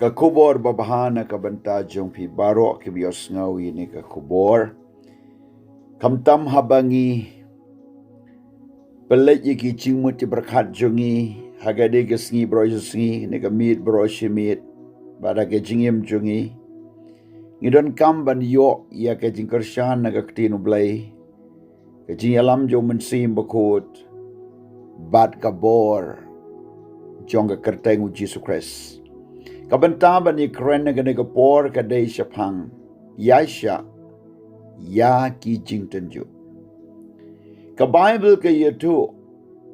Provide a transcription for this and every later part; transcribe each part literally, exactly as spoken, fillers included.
Ka khubor babha na ka bynta jong phi baroh kiba ïohsngew ïa kane ka khubor. Khamtam haba ngi peit ïa ki jingmut ki jingpyrkhat jong ngi ha kane ka sngi baroh shi sngi, ne ka miet baroh shi miet, bad ha ka jingim jong ngi, ngi donkam ban ïoh ïa ka jingkyrshan na ka ktien U Blei, ka jingïalam jong U Mynsiem Bakhuid, bad ka bor jong ka kyrteng U Jisu Khrist. Ka bynta ban ïakren ha kane ka por ka dei shaphang ïaishah ïa ki jingtynjuh. Ka Baibl ka ïathuh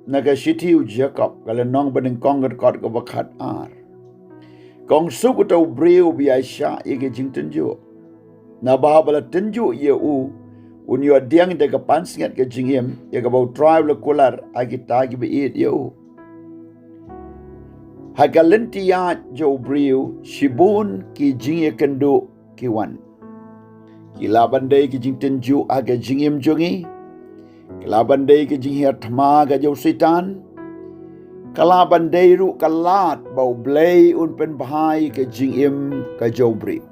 na ka shithi u Jakob, ka lynnong banyngkong, ka dkhot kaba khatar, ka ong, suk uta u briew uba ïaishah ïa ki jingtynjuh. Naba haba la tynjuh ïa u, un ïoh pdiang da ka pansngiat ka jingim, ïa kaba U Trai u la kular ha kita kiba ïeit ïa u. Ha ka lynti ïaid jong u briew, shibun ki jingïakynduh ki wan. Ki lah ban dei ki jingtynjuh ha ka jingim jong ngi. Ki lah ban dei ki jinghiar thma ka jong u Soitan. Ka lah ban dei ruh ka lad ba U Blei un pynbha ïa ka jingim ka jong u briew.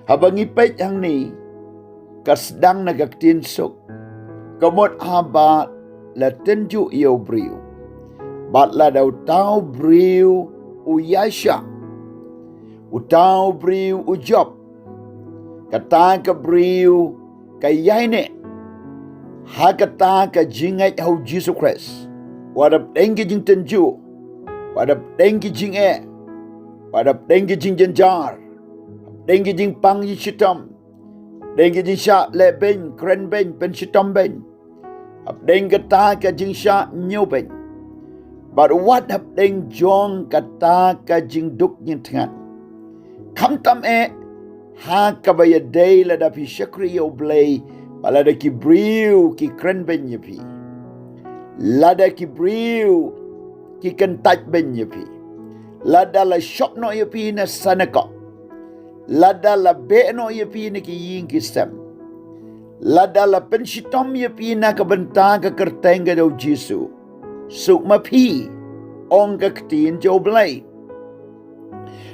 Haba ngi peit hangne, ka sdang na ka ktien suk. Ka mut haba la tynjuh ïa u briew, bad lada uta u briew u ïaishah, uta u briew u jop, kata ka briew ka ïaineh ha kata ka jingngeit ha U Jisu Khrist, wat hapdeng ki jingtynjuh, wat hapdeng ki jingeh, wat hapdeng ki jingjynjar, hapdeng ki jingpang jingshitom, hapdeng ki jingshah lehbeiñ, krenbeiñ, pynshitom beiñ, hapdeng kata ka jingshah ñiewbeiñ, bad wat hapdeng jong kata ka jingduk jingthngan. Khamtam eh ha kaba ïadei lada phi shakri ïa U Blei, bad lada ki briew ki krenbeiñ ïa phi, lada ki briew ki kyntait beiñ ïa phi, lada la shop noh ïa phi na synagogue, lada la beh noh ïa phi na ki ïing ki sem, lada la pynshitom ïa phi na ka bynta ka kyrteng ka jong U Jisu, suk ma phi, ong ka ktien jong U Blei.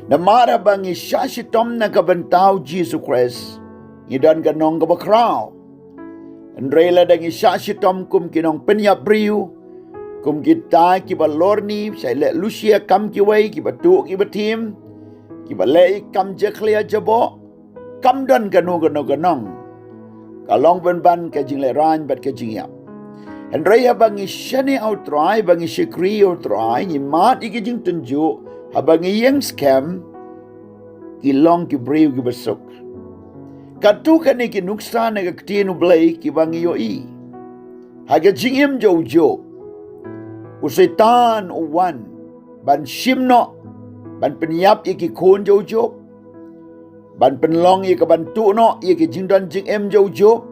Namar haba ngi shah shitom na ka bynta U Jisu Khrist, ngi don ka nong kaba khraw. Hynrei lada ngi shah shitom kum ki nongpynïap briew, kum kita kiba lorni, shah leh lushia kam kiwei, kiba tuh kiba thiem, kiba leh ïa ki kam jakhlia jaboh, kam don kano kano ka nong. Ka long pynban ka jinglehraiñ bad ka jingïap. Hynrei haba ngi shaniah ha U Trai, ba ngi shakri ïa U Trai, ngi mad ïa ki jingtynjuh, haba ngi ïeng skhem, ki long ki briew kiba suk. Katto katne ki nuksa na ka ktien U Blei kiba ngi ïohi ha ka jingim jong u Job. U Soitan u wan ban shim noh, ban pynïap ïa ki khun jong u Job, ban pynlong ïa ka ban tuh noh ïa ki jingdon jingem jong u Job,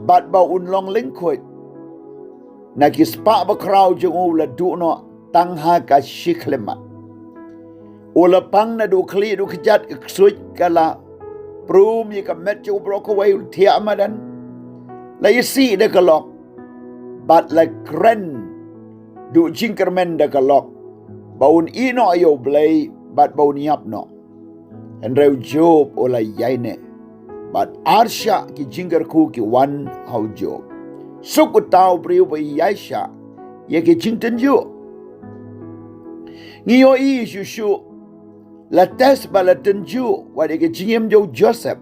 bad ba un long lyngkhuid na ki spah bakhraw jong u, la duh noh tang ha ka shi khyllipmat. U la pang naduh khlieh haduh kjat, ka ksuid ka la prum ïa ka met jong u baroh kawei, u la thiah madan. La ïasih da ka lok bad la kren duh jingkyrmen da ka lok, ba un ïeh noh ïa U Blei bad ba un ïap noh. Hynrei u Job u la ïaineh, bad arshah ki jingkyrkhu ki wan ha u Job. Suk uta u briew ba ïaishah ïa ki jingtynjuh. Ngi ïohi shuh shuh, la test bad la tynjuh wat ïa ka jingim jong u Joseph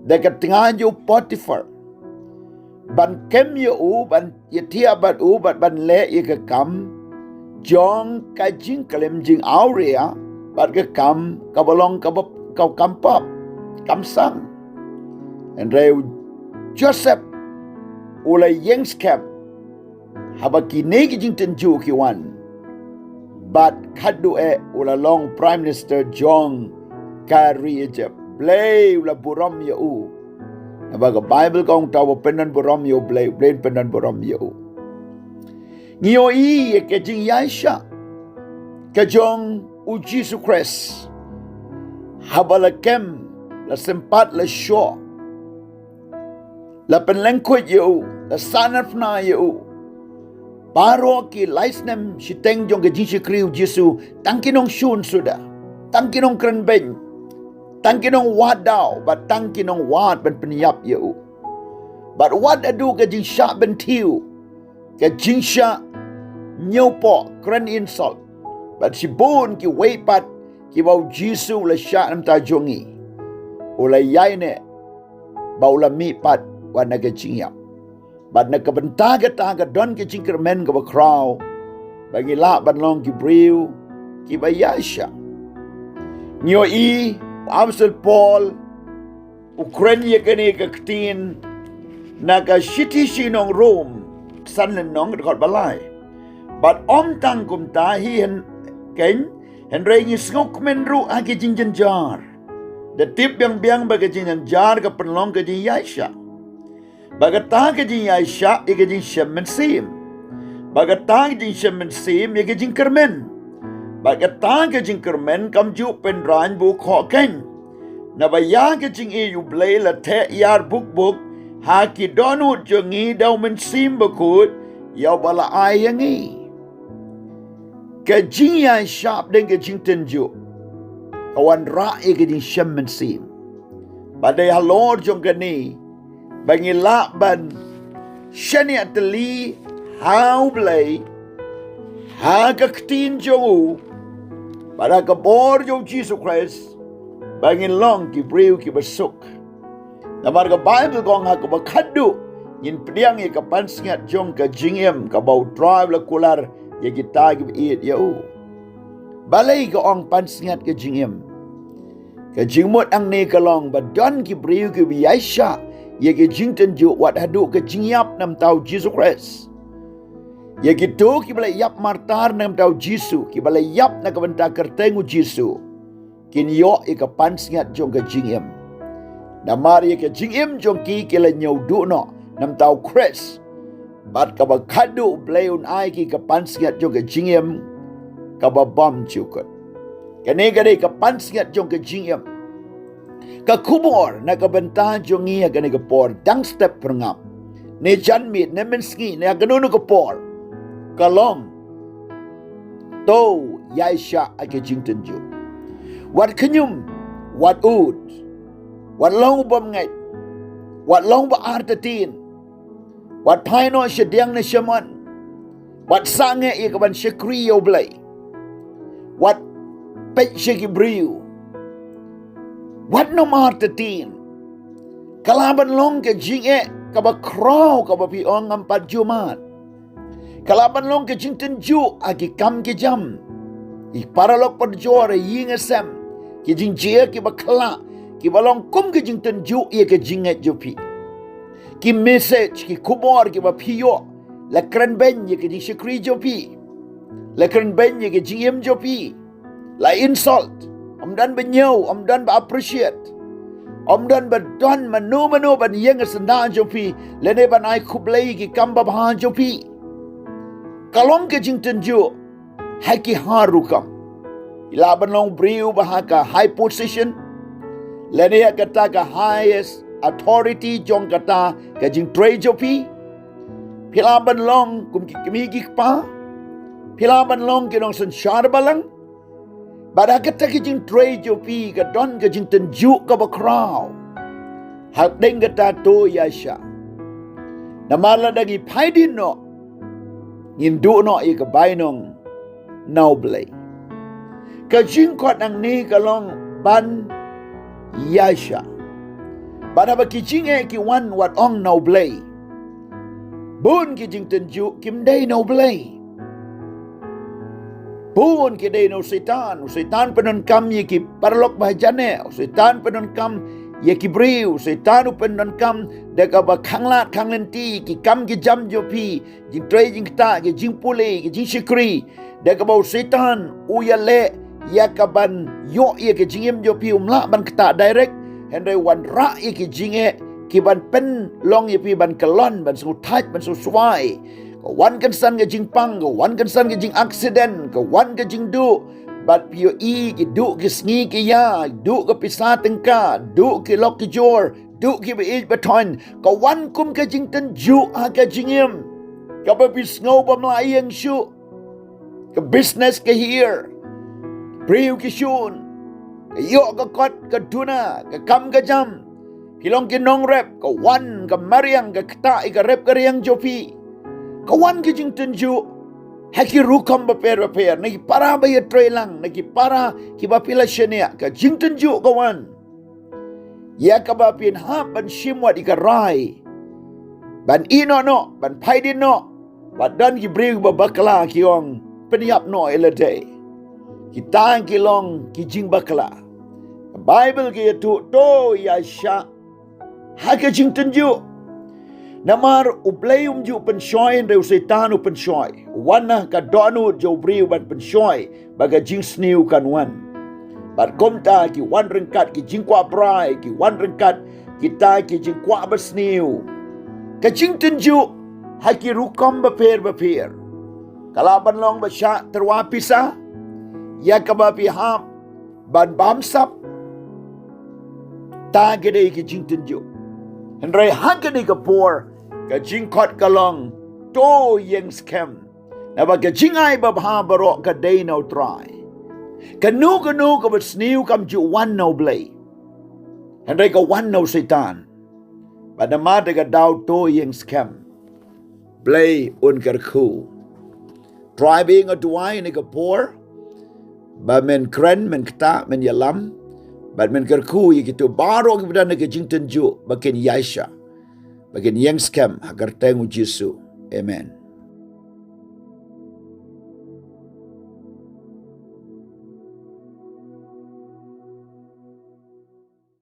da ka tnga jong u Potiphar, ban kem ïa u, ban ïathiah bad u, bad ban leh ïa ka kam jong ka jingklim jingawria, bad ka kam kaba long kaba, ka kam pop, kam sang. Hynrei u Joseph u la ïeng skhem haba kine ki jingtynjuh ki wan, bad khatduh eh u la long Prime Minister jong ka ri Egypt. Blei u la burom ïa u. Naba ka Baibl ka ong, uta uba pyndon burom ïa U Blei, U Blei un pyndon burom ïa u. Ngi ïohi ïa ka jingïaishah ka jong u Jisu Khrist. Haba la kem, la sympat, la shoh, la pynlyngkhuid ïa u, la sahnarphna ïa u, Baroh ki lai snem shiteng jong ka jingshakri u Jisu, tang ki nongshun suda, tang ki nongkren beiñ, tang ki nongwad daw, bad tang ki nongwad ban pynïap ïa u. Bad wat haduh ka jingshah bynthiew, ka jingshah ñiewpoh, kren insult, bad shibun kiwei pat kiba u Jisu u la shah na ka bynta jong ngi, u la ïaineh, bad u la mihpat wat na ka jingïap. Bad na ka bynta kata ka don ka jingkyrmen kaba khraw ba ngi lah ban long ki briew kiba ïaishah. Ngi ïohi u Apostol Paul u kren ïa kane ka ktien na ka shithi sha ki nong Rom, san lynnong, ka dkhot ba lai: Bad ym tang kumta hi hynrei, ngi sngewkmen ruh ha ki jingjynjar, da tip biang biang ba ka jingjynjar ka pynlong ka jingïaishah, bad kata ka jingïaishah ïa ka jingshem mynsiem, bad kata ka jingshem mynsiem ïa ka jingkyrmen, bad kata ka jingkyrmen kam ju pynraiñ bad u khohkeiñ. Naba ïa ka jingïeit U Blei la theh ïar bukbuk ha ki dohnud jong ngi da U Mynsiem Bakhuid, ïa uba la ai ïa ngi. Ka jingïaishah dei ka jingtynjuh, ka wanrah ïa ka jingshem mynsiem. Bad dei halor jong kane ba ngi lah ban shaniah tylli ha U Blei, ha ka ktien jong u, bad ha ka bor jong u Jisu Khrist, ba ngin long ki briew kiba suk. Namar ka Baibl ka ong ha kaba khatduh ngin pdiang ïa ka pansngiat jong ka jingim, kaba U Trai u la kular ïa kita kiba ïeit ïa u. Balei ka ong pansngiat ka jingim? Ka jingmut hangne ka long ba don ki briew kiba ïaishah ïa ka jingtynjuh wat haduh ka jingïap na ka bynta u Jisu Khrist. Ïa kito kiba la ïap martyr na ka bynta u Jisu, kiba la ïap na ka bynta kyrteng u Jisu, kin ïoh ïa ka pansngiat jong ka jingim. Namar ïa ka jingim jong ki ki la ñiewduh noh na ka bynta u Khrist. Bad kaba khatduh U Blei un ai ïa ki ka pansngiat jong ka jingim kaba bymjukut. Kane ka dei ka pansngiat jong ka jingim. Ka khubor na ka bynta jong ngi ha kane ka por, dang step phyrngap, ne janmiet, ne mynsngi, ne ha kano kano ka por, ka long: To ïaishah ha ka jingtynjuh. Wat khñium, wat ud, wat long u bymngeit, wat long ba artatien, wat phai noh shadiang ne shaman, wat sangeh ïa ka ban shakri ïa U Blei, wat peit sha ki briew, wat nym artatien. Ka lah ban long ka jingeh kaba khraw kaba phi ong ngam pat ju mad. Ka lah ban long ka jingtynjuh ha ki kam ki jam, ki paralok parajor, ïing sem, ki jingjia kiba khlah, kiba long kum ka jingtynjuh ïa ka jingngeit jong phi. Ki message, ki khubor kiba phi ïoh, la kren beiñ ïa ka jingshakri jong phi, la kren beiñ ïa ka jingim jong phi, la insult, ym don ba ñiew, ym don ba appreciate, ym don ba don mano mano ban ïeng ha syndah jong phi, lane ban ai khublei ïa ki kam babha jong phi. Ka long ka jingtynjuh ha ki har rukom. Phi lah ban long briew ba ha ka high position, lane ha kata ka highest authority jong kata ka jingtrei jong phi. Phi lah ban long kum ki kmie ki kpa. Phi lah ban long ki nongsynshar balang. Bad ha kata ka jingtrei jong phi ka don ka jingtynjuh kaba khraw. Hapdeng kata to ïaishah. Namar lada ngi phai dien noh, ngin duh noh ïa ka bainong na U Blei. Ka jingkhot hangne ka long ban ïaishah. Bad haba ki jingeh ki wan wat ong na U Blei, bun ki jingtynjuh kim dei na U Blei. Bun ki dei na u Soitan. U Soitan pyndonkam ïa ki paralok ba hajan eh. U Soitan pyndonkam ïa ki briew. U Soitan u pyndonkam da kaba khanglad khanglynti, ki kam ki jam jong phi, jingtrei jingktah, ki jingpule, ki jingshakri. Da kaba u Soitan u ïaleh ïa ka ban ïoh ïa ka jingim jong phi, um lah ban ktah direct, hynrei wanrah ïa ki jingeh ki ban pynlong ïa phi ban kyllon, ban sngewthait, ban sngewswai. Ka wan kynsan ka jingpang, ka wan kynsan ka jingaccident, ka wan ka jingduh. Bad phi ïohi ki duh ki sngi ki ïa, duh ka pisa tyngka, duh ki lok ki jor, duh kiba ïeit ba thoiñ. Ka wan kum ka jingtynjuh ha ka jingim. Kaba phi sngew bym lah ïeng shuh. Ka business ka hiar. Briew ki shun. Ka ïoh ka kot ka duna, ka kam ka jam. Phi long ki nongrep, ka wan ka mariang, ka ktah ïa ka rep ka riang jong phi. Ka wan ki jingtynjuh ha ki rukom bapher bapher, na ki para ba ïatrei lang, na ki para kiba phi la shaniah, ka jingtynjuh ka wan. Ïa kaba phin hap ban shim wat ïa ka rai, ban ïehnoh noh, ban pynïadei noh. Wat don ki briew ba bakla ki ong, pynïap noh ïa lade. Kita ki long ki jingbakla. Ka Baibl ka ïathuh, to ïaishah ha ka jingtynjuh. Namar U Blei um ju pynshoi, hynrei u Soitan u pynshoi. U wan na ka dohnud jong u briew ban pynshoi ba ka jingsniew kan wan. Bad kumta ki wan ryngkat ki jingkwah brai, ki wan ryngkat kita ki jingkwah basniew. Ka jingtynjuh ha ki rukom bapher bapher. Ka lah ban long ba shah tyrwa pisa, ïa kaba phi hap ban bamsap. Ta ka dei ka jingtynjuh. Hynrei ha kane ka por, ka jingkhot ka long, to ïeng skhem. Naba ka jingai babha baroh ka dei na U Trai. Kano kano kaba sniew kam ju wan na U Blei. Hynrei ka wan na u Soitan. Bad namar kata ka daw to ïeng skhem. Blei un kyrkhu. Trai ba ïeng, nga duwai ha kane ka por ba men kren, men ktah, men ïalam. Bad men kyrkhu ïa kito baroh kiba don ha ka jingtynjuh ba kin ïaishah, ba kin ïeng skhem ha ka kyrteng U Jisu. Amen.